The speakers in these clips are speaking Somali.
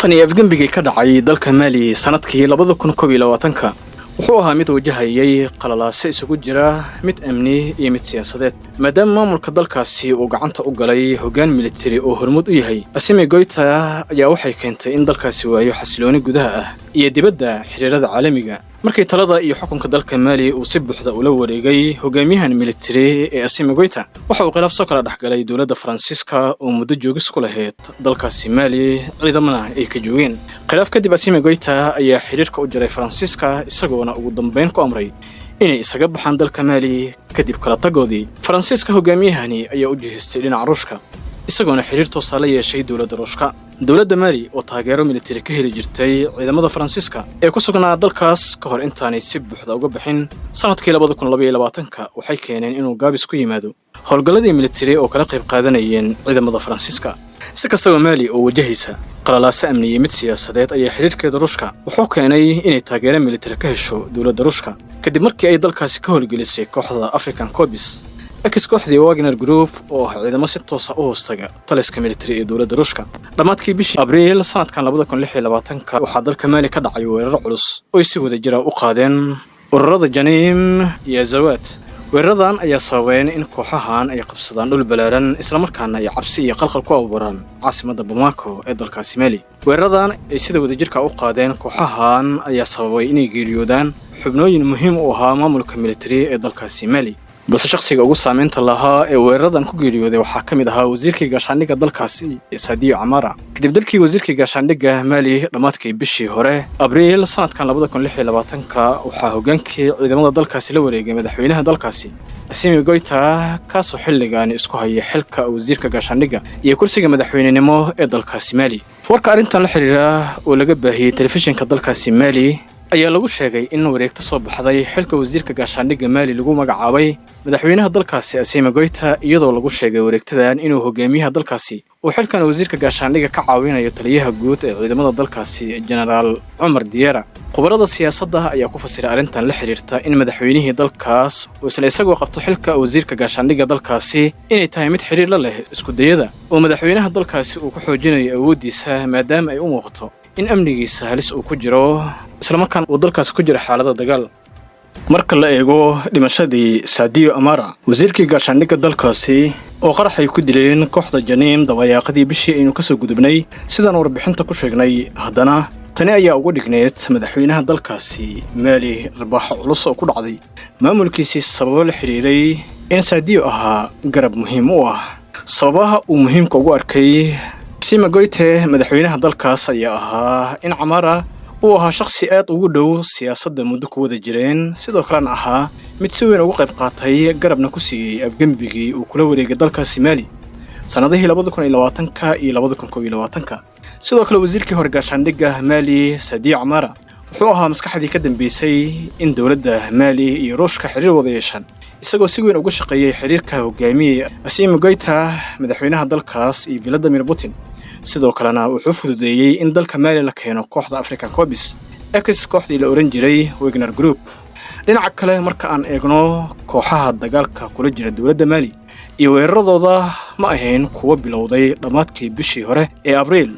Tan iyo afgembigii ka dhacay dalka Maali sanadkii 2021-ka, wuxuu ahaa mid wajahayay qalalaase isugu jira mid amni iyo mid siyaasadeed, maadaama maamulka dalkaasi uu gacanta u galay hoggaan militari oo hormuud u yahay Assimi Goita. Ayaa waxay keentay in dalkaasi waayo xasilooni gudaha ah iyo dibadda xiriirada caalamiga. Markii talada iyo xukunka dalka Maali uu si buuxda ula wareegay hogaamiyahan militari ee Assimi Goita, waxa uu khilaaf soo kala dhexgalay dowladda Faransiiska oo muddo joogis ku lahayd dalkaasi Maali, ciidamana ay ka joogeen. Khilaaf kadib, Assimi Goita ayaa xiriirka u jaray Faransiiska, isagoona ugu dambeyn ku amray inay isaga baxaan dalka Maali. Kadib kala tagoodii Faransiiska, hogaamiyahani ayaa u jihaystay dhinaca Ruushka, isagoona xiriir toosa la yeeshay dowladda Ruushka. Dowladda Maali oo taageero militari ka heli jirtay ciidamada Faransiiska ee ku sugnaa dalkaas ka hor intaanay si buuxda uga bixin sanadkii 2022-ka, waxay keeneen inuu gaabis ku yimaado howlgalladii militari oo kala qayb qaadanayeen ciidamada Faransiiska. Si kastaba, Maali oo wajahaysa qalalaase amniye mid siyaasadeed ayaa xiriirkeeda Ruushka wuxuu keenay inay taageero militari ka hesho dowladda Ruushka, kadib markii ay dalkaasi ka howlgelisay kooxda African Corps, ex kooxdii Wagner Group, oo ah ciidamo si toosa u hoostaga taliska militari ee dowladda Ruushka. Dhammaadkii bishii Abriil sanadkan 2026-ka, waxaa dalka Maali ka dhacay weeraro culus oo ay si wada jira u qaadeen ururada Janiim iyo Azawaad. Weeraradan ayaa sababeen in kooxahan ay qabsadaan dhul balaaran, islamarkaana ay cabsi iyo qalqal ku abuuraan caasimadda Bamako ee dalkaasi Maali. Weeraradan ay sida wadajirka u qaadeen kooxahan ayaa sababay inay geeriyoodaan xubnooyin muhiim u ahaa maamulka militari ee dalkaasi Maali, balse shakhsiga ugu saameynta lahaa ee weeraradan ku geeriyooday waxaa ka mid ahaa wasiirkii gaashaandhigga dalkaasi, Sadio Camara. Kadib dalkii wasiirkii gaashaandhigga Maali dhammaadkii bishii hore Abriil sanadkan 2026-ka, waxaa hoggaankii ciidamada dalkaasi la wareegay madaxweynaha dalkaasi Assimi Goita, kaasoo xilligaani isku haya xilka wasiirka gaashaandhigga iyo kursiga madaxweynenimo ee dalkaasi Maali. Warka arrintan la xiriira oo laga baahiyey telefishinka dalkaasi Maali ayaa lagu sheegay in wareegto soo baxday xilka wasiirka gaashaandhigga Maali lagu magacaabay madaxweynaha dalkaasi Assimi Goita, iyadoo lagu sheegay wareegtadan inuu hogaamiyaha dalkaasi uu xilkan wasiirka gaashaandhigga ka caawinayo taliyaha guud ee ciidamada dalkaasi, Jenaraal Cumar Diyeera. Khubarada siyaasadda ayaa ku fasiray arrintan la xiriirta in madaxweynihii dalkaas uu isla isagoo qabto xilka wasiirka gaashaandhigga dalkaasi inay tahay mid xiriir la leh iskudayada oo madaxweynaha dalkaasi uu ku xoojinayo awooddiisa, maadaama ay u muuqato in amnigiisa halis uu ku jiro, islamarkaan uu dalkaasi ku jiro xaalada dagaal. Marka la eego dhimashadii Sadio Amara, wasiirkii gaashaandhigga dalkaasi, oo qarax ay ku dileen kooxda Janiim dabayaaqadii bishii aynu kasoo gudubnay, sidaan warbixinta ku sheegnay, haddana tani ayaa uga dhigneed madaxweynaha dalkaasi Maali arbaaxo culus oo ku dhacday maamulkiisii, sababo la xiriiray in Sadio ahaa garab muhiim u ah. Sababaha uu muhiimka ugu arkay Assimi Goita madaxweynaha dalkaas ayaa ahaa in Camara uu ahaa shakhsi aad ugu dhow siyaasadda, muddo ku wada jireen, sidoo kalena ahaa mid si weyn uga qayb qaatay, garabna ku siiyey afgembigii uu kula wareegay dalkaasi Maali sannadihii 2020-ka iyo 2021-ka. Sidoo kale, wasiirkii hore gaashaandhigga Maali Sadio Camara wuxuu ahaa maskaxdii ka dambeysay in dowladda Maali iyo Ruushka xiriir wada yeeshaan, isagoo si weyn uga shaqeeyey xiriirka hogaamiyey Assimi Goita, madaxweynaha dalkaas, iyo Vladimir Putin. Sidoo kalena wuxuu fududeeyey in dalka Maali la keeno kooxda African Corps, ex kooxdii la ohan jiray Wagner Group. Dhinaca kale, marka aan eegno kooxaha dagaalka kula jira dowladda Maali iyo weeraradooda, ma ahayn kuwo bilowday dhammaadkii bishii hore ee Abriil,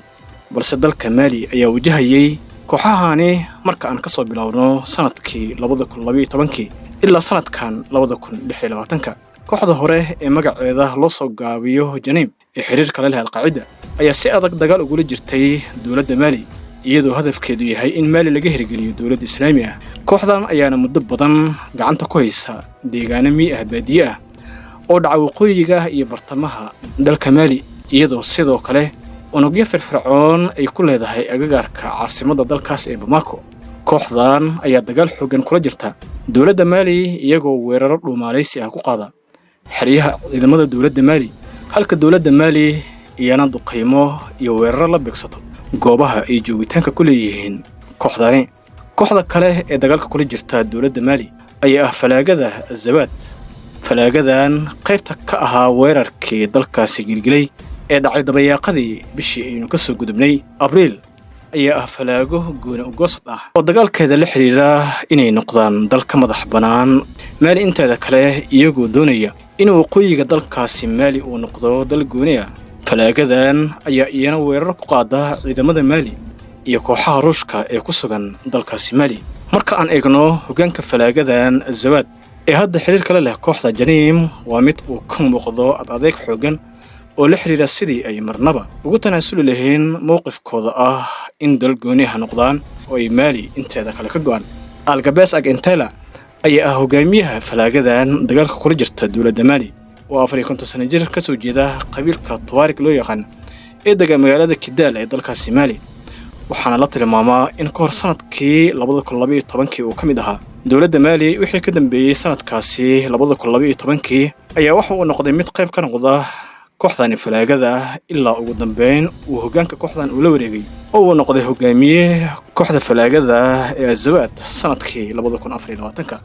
balse dalka Maali ayaa wajahayey kooxahani marka aan ka soo bilowno sanadkii 2012-kii ilaa sanadkan 2026-ka. Kooxda hore ee magaceeda loo soo gaabiyo Janiim ee xiriirka la leh Alqaacida ayaa si adag dagaal ugula jirtay dowladda Maali, iyadoo hadafkeedu yahay in Maali laga hirgeliyo dowlad Islaami ah. Kooxdan ayaana muddo badan gacanta ku haysa deegaano mii ah, baadiye ah oo dhaca waqooyiga iyo bartamaha dalka Maali, iyadoo sidoo kale unugyo firfircoon ay ku leedahay agagaarka caasimadda dalkaas ee Bamako. Kooxdan ayaa dagaal xooggan kula jirta dowladda Maali, iyagoo weeraro dhuumaalaysi ah ku qaada xeryaha ciidamada dowladda Maali, halka dowladda Maali iyana duqaymo iyo weeraro la beegsato goobaha ay joogitaanka ku leeyihiin kooxdani. Kooxda kale ee dagaalka kula jirta dowladda Maali ayaa ah falaagada Azawaad. Falaagadan qaybta ka ahaa weerarkii dalkaasi gilgilay ee dhacay dabayaaqadii bishii aynu ka soo gudubnay Abriil ayaa ah falaago gooni ugoosad ah oo dagaalkeeda la xidhiira inay noqdaan dal ka madax bannaan Maali inteeda kale, iyagoo doonaya in waqooyiga dalkaasi Maali uu noqdo dal gooni ah. Falaagadan ayaa iyana weerar ku qaada ciidamada Maali. Iyo kooxaha Ruushka ee ku sugan dalkaasi Mali. Marka aan eegno hoggaanka falaagadan Azawaad ee hadda xiriir kala leh kooxda Janiim, waa mid uu ka muuqdo ad adeeg xooggan oo la xiriira sidii ay marnaba ugu tanaasuli lahayn mowqifkooda ah in dal gooniha noqdaan oo ay Maali inteeda kale ka go'an. Algabes Ag Intela ayaa ah hogaamiyaha falaagadan dagaalka kula jirta dowladda Maali, oo 54 sano jir, kasoo jeeda qabiilka Tuwaarig loo yaqaan ee dega magaalada Kidaal ee dalkaasi Maali. Waxaana la tilmaamaa in ka hor sanadkii 2012-kii uu ka mid ahaa dowladda Maali. Wixii ka dambeeyey sanadkaasi 2012-kii ayaa waxa uu noqday mid qayb ka noqda kooxdani falaagada ah, ilaa ugu dambeyn uu hoggaanka kooxdan uu la wareegay oo uu noqday hogaamiye kooxda falaagada ah ee Azawaad sanadkii 2024-ka.